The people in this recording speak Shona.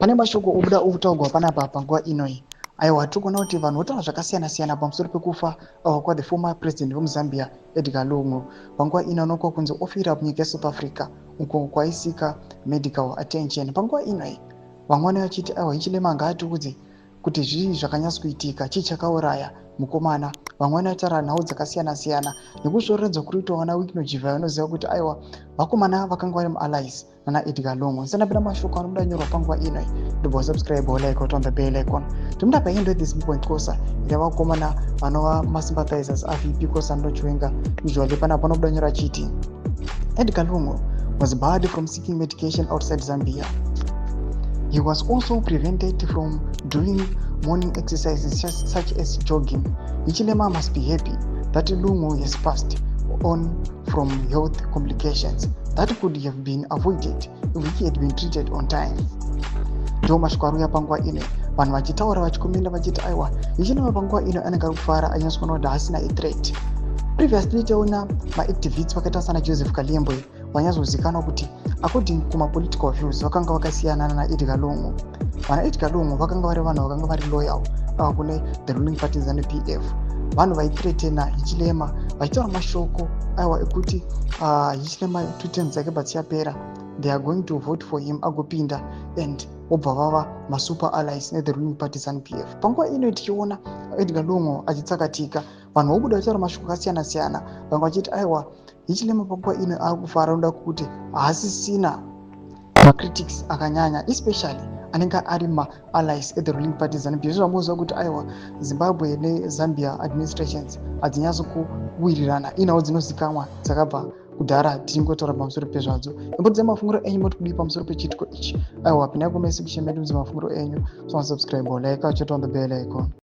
Pane mashoko obuda okutaurwa panapa panguva inoyi. Aiwa, tiri kuona kuti vanhu votaura zvakasiyana siyana pamusoro pekufa kwa the former president vemuZambia, Edgar Lungu. Panguva ino anokwa kunzi ofira munyika yeSouth Africa, uko kwaisika medical attention. Panguva inoyi vamwe vanenge vachiti, aiwa, Hichilema ngaatiudze kuti zvii zvakanyatso kuitika, chii chakauraya mukomana. Vamwe vanotaura nhau dzakasiyana siyana nekusvoredzwa kuri kuitwa vana Wicknell Chivayo. Vanoziva kuti, aiwa, vakomana vakanga vari muallies nana Edgar Lungu. Ndisandapinda mashoko anobuda nyorwa panguva ino, ndobva subscribe, like, on the bell icon. Tomuda paendo this point kosa ira vakomana vanova masympathizers aVP Constantino Chiwenga. Usually pana panobuda nyora achiti Edgar Lungu was barred from seeking medication outside Zambia. He was also prevented from doing morning exercises such as jogging. Hichilema must be happy that Lungu has passed on from health complications that could have been avoided if he had been treated on time. Ndo mashoko ari uya panguva ino, vanhu vachitaura, vachikomenda, vachiti, aiwa, Hichilema panguva ino anenge ari kufara, anyatso kuona kuti haasina ithreat. Previously taona maactivists vakaita sana Joseph Kaliembwe, vanyatsozikanwa kuti according kumapolitical views vakanga vakasiyana naEdgar Lungu. Vana Edgar Lungu vakanga vari vanhu vakanga vari loyal ava kune the ruling party, ZANU PF. Vanhu vaithreatena Hichilema vachitaura mashoko, aiwa, ekuti Hichilema two terms dzake padzichapera, they are going to vote for him agopinda and vobva vava masuper allies nethe ruling party, ZANU PF. Panguva ino tichiona Edgar Lungu achitsakatika, vanhu vobuda vachitaura mashoko akasiyana siyana, vamwe vachiti, aiwa, Hichilema panguva ino ari kufara noda kuti haasisina macritics akanyanya, especially anenge ari maallies ethe ruling party, ZANU PF. Zvamuziva kuti, aiwa, Zimbabwe neZambia administrations hadzinyatso kuwirirana, inhau dzinozikamwa dzakabva kudhara tichingotaura pamusoro pezvadzo. Imbodzai mafungiro enyu, moti kudii pamusoro pechiitiko ichi? Aiwa, pindai comment section medu, mudze mafungiro enyu. So subscribe, like, turn on the bell icon.